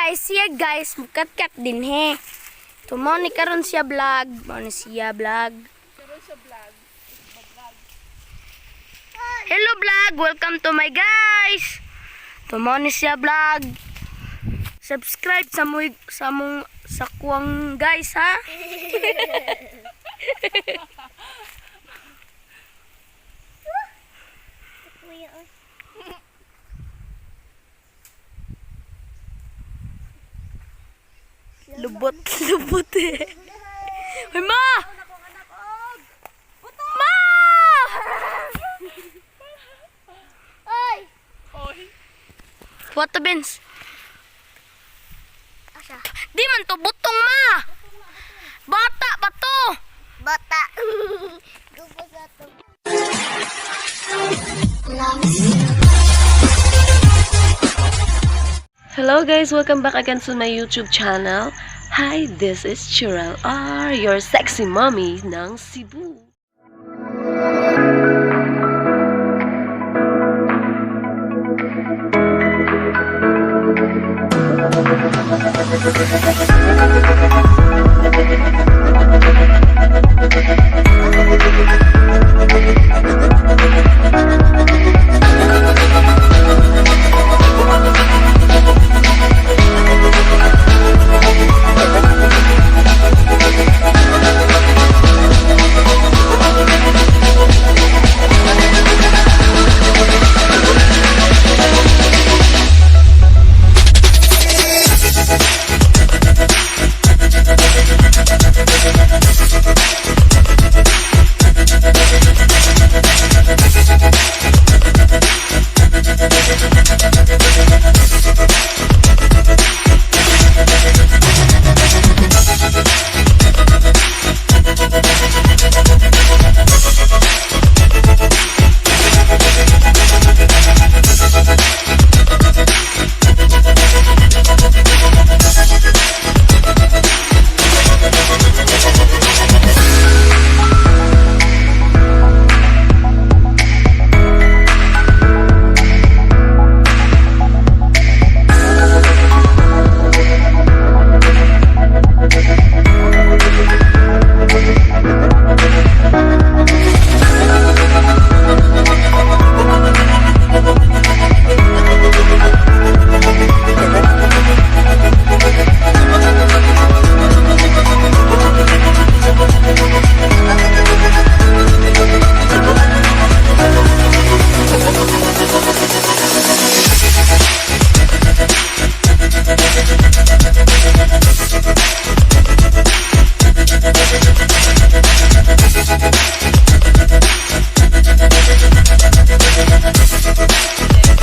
Guys, siya guys, mukat-kat din he. So mao ni karon siya vlog, mao ni siya vlog. Hello vlog, welcome to my guys. So mao ni siya vlog. Subscribe sa mo sa mong sa kuwang guys ha. Kuya, oy. Lubot, lubot eh. Hoy ma! Ma! Oy! What the bins? Asa? Di man to butong ma. Bata pa to. Bata. Gupo sa to. Hello guys, welcome back again to my YouTube channel. Hi, this is Chirel R, your sexy mommy ng Cebu.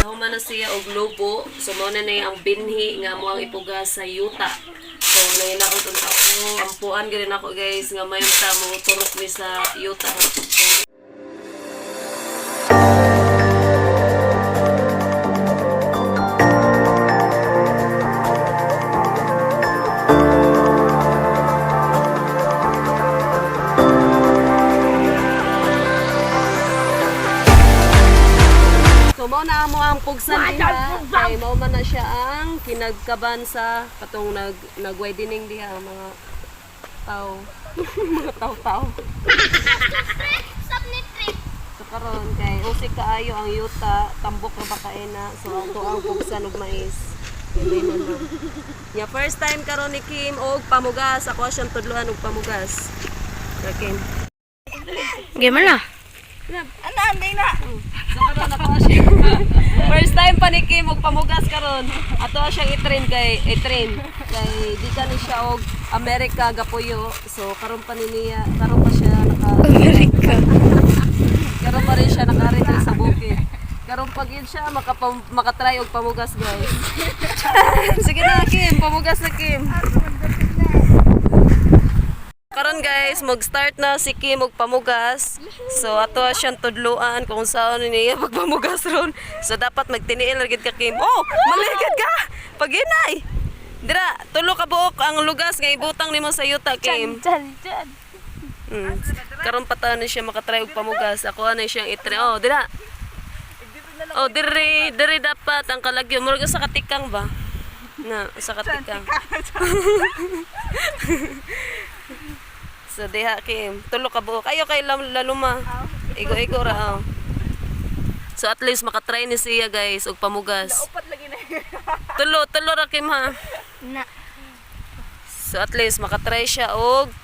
Nahuman na siya og lubo, so mao na na ang binhi nga mo ang ipugas sa yuta. So nanginaot unta ko, ampuan gyud nako guys nga mayon ta mo turok mi sa yuta. So mao na mo ang pugsan diha. Kay mao man na siya ang kinagkaban sa katong nag nag-wedding diha ang mga tao. Mga tao-tao. Stop ni trip. So karon kay usik kaayo ang yuta, tambok ra ba kaena. So ato ang pugsan og mais. Kay may man. Ya first time karon ni Kim og pamugas. Ako siyang tudloan og pamugas. Sa Kim. Game na. So karon ako siya. First time pa ni Kim og pamugas karon. Ato siyang i-train kay i-train kay gikan ni siya og Amerika gapuyo. So karon pa ni niya, karon pa siya naka Amerika. Karon pa rin siya nakarin sa bukid. Karon pa gid siya makatry og pamugas guys. Sige na Kim, pamugas na Kim. Karon guys, mag-start na si Kim og pamugas. So ato siyang tudluan kung saan niya magpamugas ron. So dapat magtiniil ra gid ka Kim. Oh, maligid ka. Paginay. Dira, tulo ka buok ang lugas nga ibutang nimo sa yuta Kim. Chan, chan. Karon pa taon na siya makatry og pamugas. Ako ano siyang itre. Oh, dira. Oh, diri, diri dapat ang kalagyo. Murag sa katikang ba? Na, usa ka tika. So diha Kim, tulo ka buok. Ayo kay laluma. Igo-igo ra. Oh. So at least makatry ni siya guys og pamugas. Upat lagi na. Tulo, tulo ra Kim ha. Na. So at least makatry siya og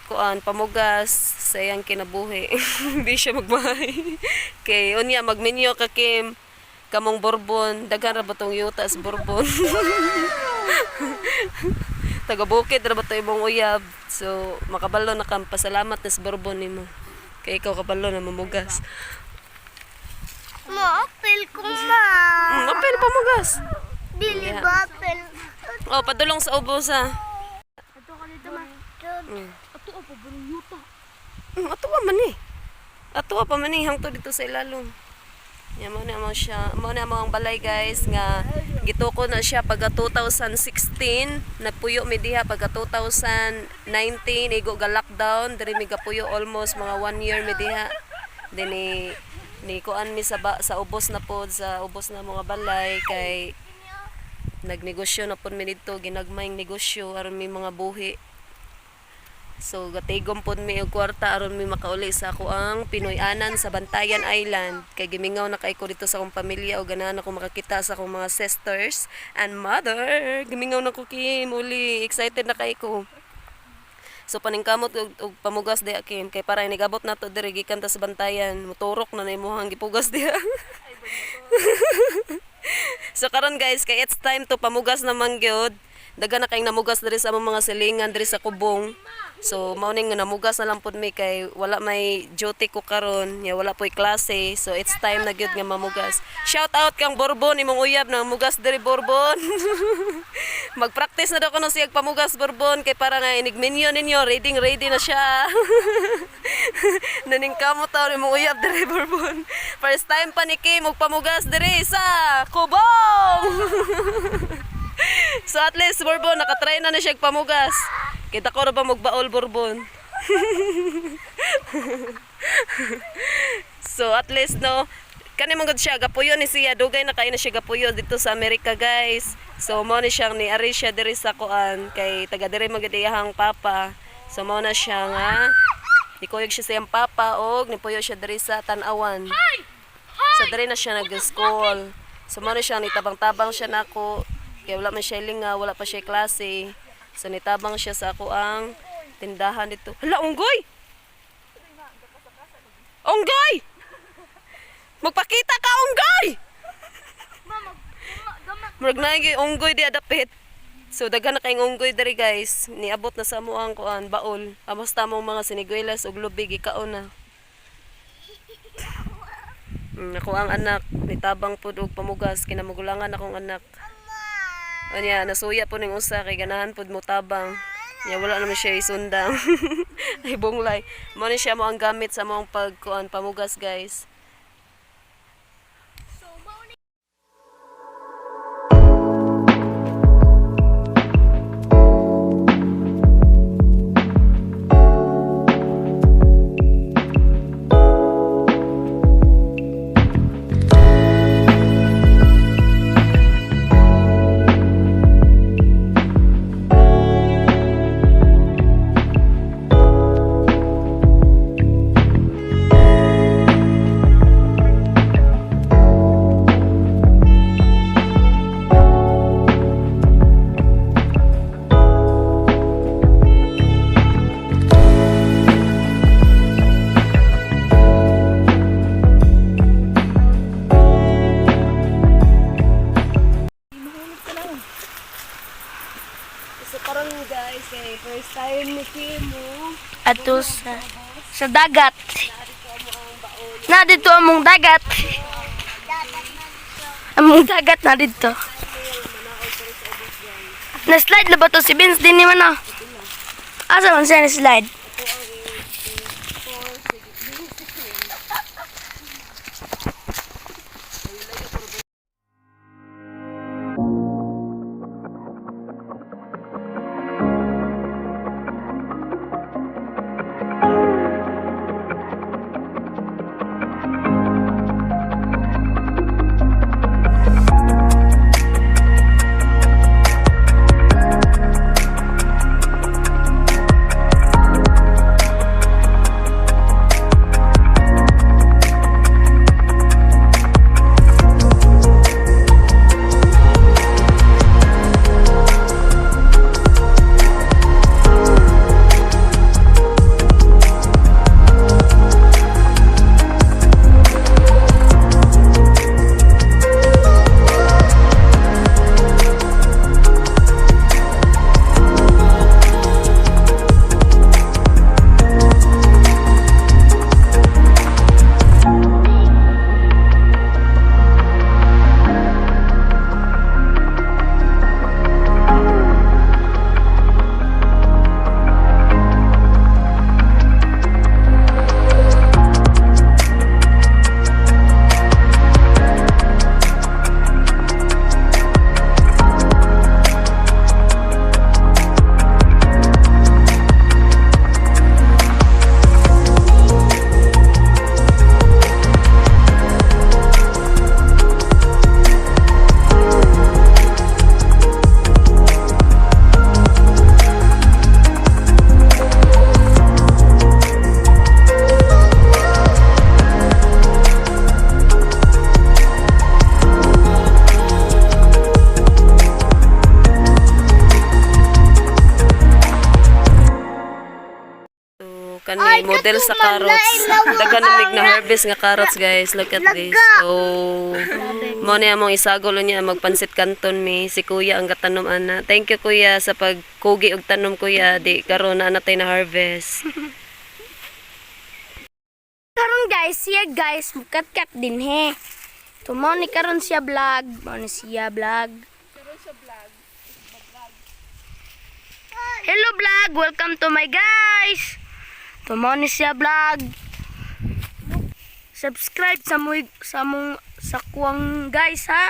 kuan pamugas sa iyang kinabuhi. Hindi siya magmahay. Kay unya magminyo ka Kim kamong Bourbon, daghan ra ba tong yuta sa Bourbon? Taga bukid ra ba to imong uyab? So makabalo na kam pasalamat na sa Bourbon nimo. Kay ikaw kabalo na mamugas. Mo-apel ko ma. Apil pamugas. Dili ba apel? Oh, padulong sa ubos ha. Ato ka dito ma. Ato pa burong yuta. Ato pa man eh. Ato pa man eh hangtod dito sa ilalom. Ya mo na mo siya, mo na mo ang balay guys nga gituko na siya pagka 2016, nagpuyo mi diha pagka 2019 igo ga lockdown, diri mi gapuyo almost mga one year mi diha. Then ni kuan mi sa ba, sa ubos na pod sa ubos na mga balay kay nagnegosyo na pod mi didto, ginagmayng negosyo aron mi mga buhi. So gatigom pod mi og kwarta aron mi makauli sa ako ang Pinoy-anan sa Bantayan Island kay gimingaw na kay ko dito sa akong pamilya o ganahan ako makakita sa akong mga sisters and mother. Gimingaw na ko Kim uli, excited na kay ko. So paningkamot og pamugas diha Kim kay para inigabot nato diri gikan ta sa Bantayan, moturok na na imong gipugas diha. So karon guys, kay it's time to pamugas naman gyud. Daga na kayong namugas diri sa among mga silingan diri sa Kubong. So mao ning namugas na lang pud mi kay wala may duty ko karon, ya wala po'y klase. So it's time na gyud nga mamugas. Shout out kang Bourbon imong uyab nang mugas diri Bourbon. Magpractice na daw kuno siya pamugas Bourbon kay para nga inig minyo ninyo, ready ready na siya. Naningkamot taon imong uyab diri Bourbon. First time pa ni Kim og pamugas diri sa Kubong. So at least Bourbon nakatry na na siya pamugas. Kita ko ra ba magbaol Bourbon. So at least no kani man gud siya gapuyo ni siya dugay na kay na siya gapuyo dito sa Amerika guys. So mao ni siyang ni ari siya diri sa kuan kay taga diri man gud iyahang papa. So mao na siya nga nikuyog siya sa iyang papa og nipuyo siya diri sa Tan-awan. So diri na siya nag-school. So mao na siya nitabang-tabang siya nako kay wala man siya linga, wala pa siya klase. So nitabang siya sa ako ang tindahan dito. Hala, unggoy! Unggoy! Magpakita ka, unggoy! Murag na yung unggoy di adapit. So daghan na kayong unggoy diri guys. Niabot na sa amo ang kuan baol. Amos ta mong mga siniguelas ug lubig ikaon na. Ako ang anak nitabang pud og pamugas kinamugulangan akong anak. Unya nasuya po ning usa kay ganahan pud mo tabang. Nya wala naman siya isundang. Ay bunglay. Mo ni siya mo ang gamit sa mong pagkuan pamugas guys. So karon guys, kay first time ni Kim mo. Ato sa dagat. Na dito among dagat. Among dagat na dito. Na-slide na ba to si Vince din ni man ah? Asa man siya na-slide? Kani model sa carrots. Daghan na mig na harvest nga carrots, guys. Look at this. Oh. Mo ni among isagol niya magpansit kanton mi si kuya ang gatanom ana. Thank you, kuya, sa pagkugi og tanom, kuya, di karon na natay na harvest. Karon guys, siya guys, mukat-kat din he. Tumo ni karon siya vlog, mao ni siya vlog. Hello vlog, welcome to my guys. Tumo ni siya vlog. Subscribe sa muy sa mong sa kuwang guys ha.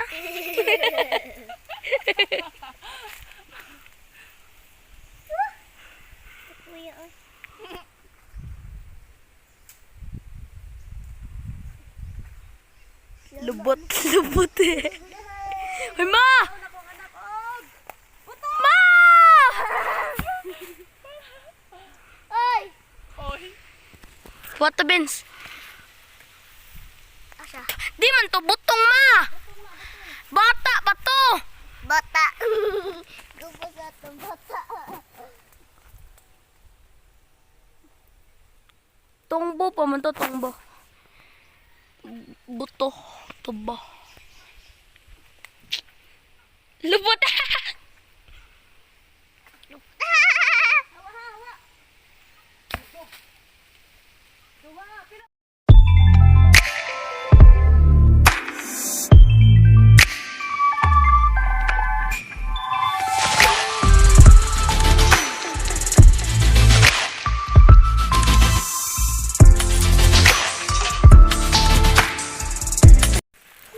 Lubot, lubot eh. Hoy ma! Ma! Oy! What the bins? Asa? Di man to butong ma. Bata ba to? Bata. Gusto sa itong bata. Tungbo pa man to, tungbo. Buto, tubo. Lubot.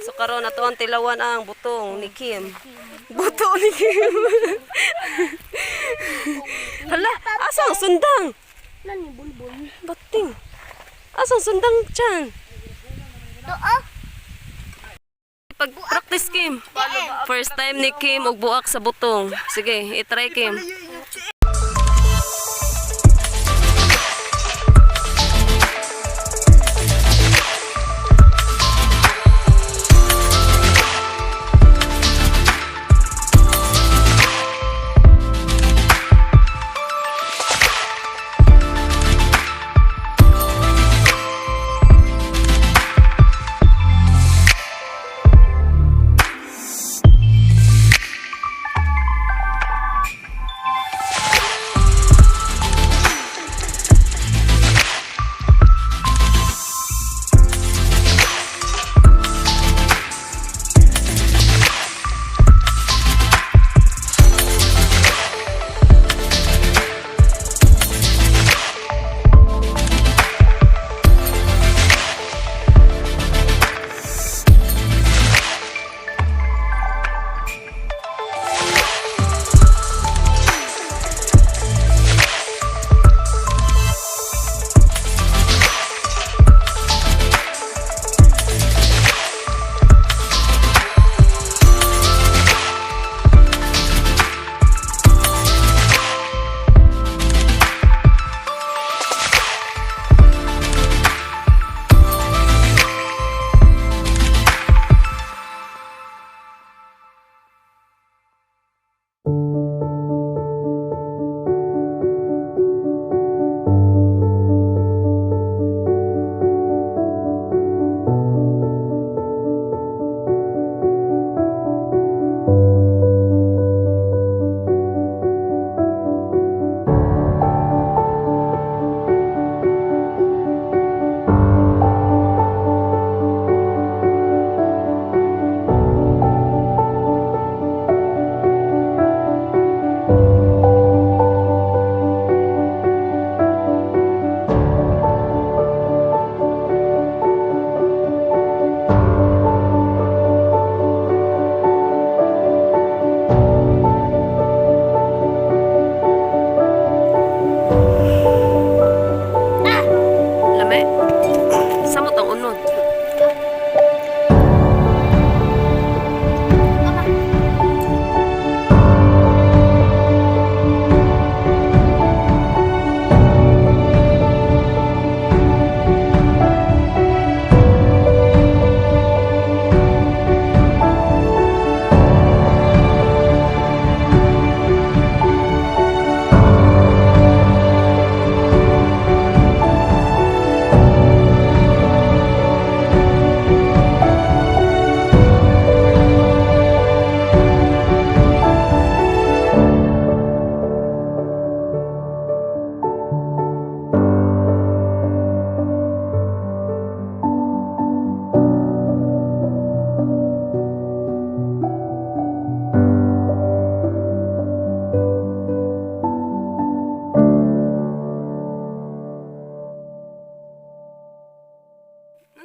So karon ato ang tilawan ang butong ni Kim. Butong ni Kim. Hala, asa ang sundang? Nani bulbul. Bating. Asa ang sundang dyan? Doon. Pag-practice, Kim. First time ni Kim og buak sa butong. Sige, i-try, Kim.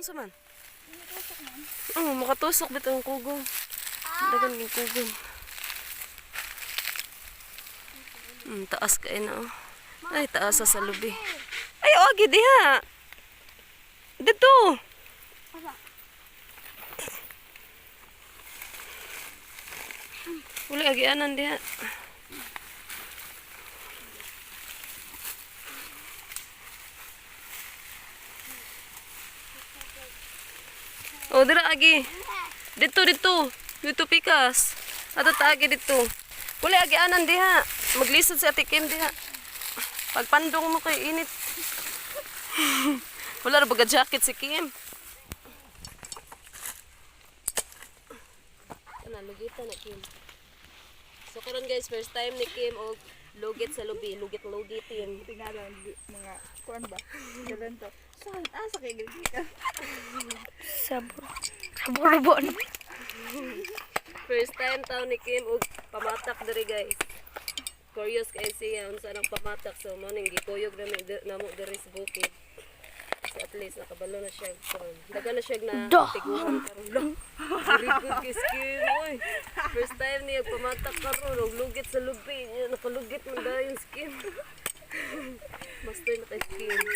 Unsa man? Oh, makatusok bitaw ang kugong. Dagan yung kugong. Taas kay na oh. Ay, taas sa lubi. Ay, oh, agi diha. Dito. Wala agi anan diha. Oh, dira agi. Dito dito. Dito pikas. Ato ta agi dito. Wala agi anan diha. Maglisod si Ate Kim diha. Pagpandong mo kay init. Wala ra baga jacket si Kim. Ana lugitan na Kim. So karon guys, first time ni Kim og lugit sa lubi, lugit-lugitin. Tingnan mga kuan ba? Ganun to. Saan? Ah, sa kay ka. Sa sa Bourbon. First time taw ni Kim og pamatak diri guys. Curious kay siya unsa nang pamatak, so mo ning gikuyog nami namo diri sa bukid. So at least nakabalo na siya kuan. Dagan na siya na Dah. tiguan karon. Lah, very good kay Kim oy. First time niya pamatak karon og lugit sa lubi niya, nakalugit man dayon si Kim. Master na kay Kim.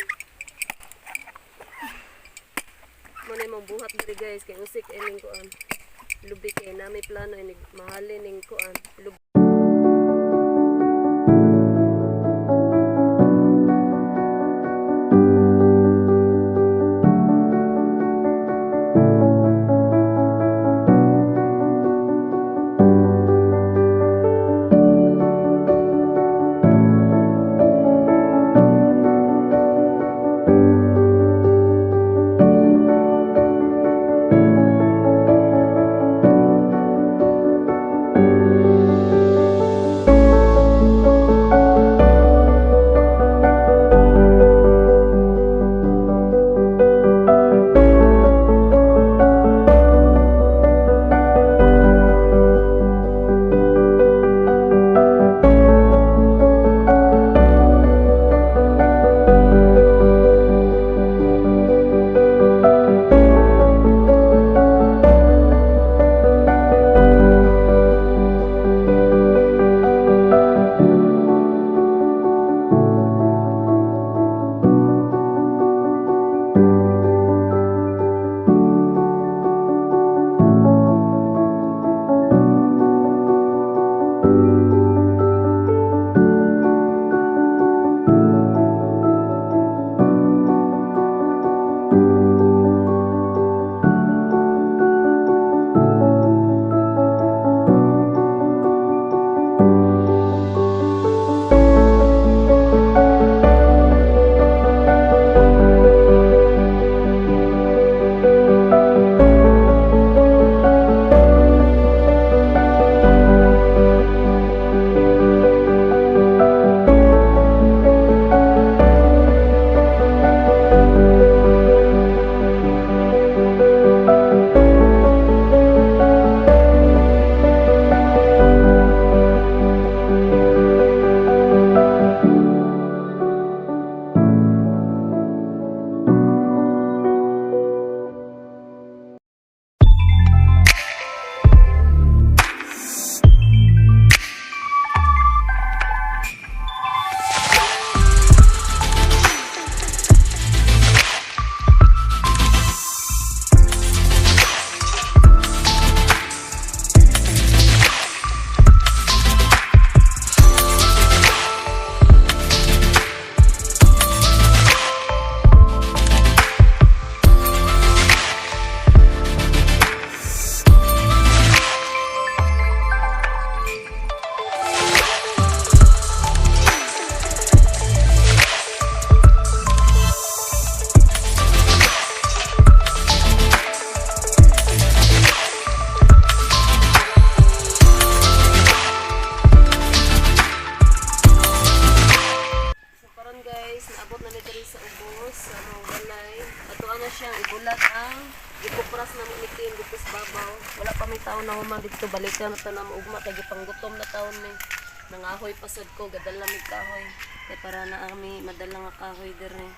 Mo na imong buhat diri guys kay usik ining kuan. Lubi kay nami plano inig mahalin ning kuan. Lubi. So karon guys, naabot na mi diri sa ubos sa among balay. Ato na siyang ibulat ang gikupras na ni Kim dito sa babaw. Wala pa may taon na human dito, balikan na ta na ugma kay gipanggutom na taon ni. Nangahoy pasad ko, gadala mi kahoy. Kay para na ami madala nga kahoy diri.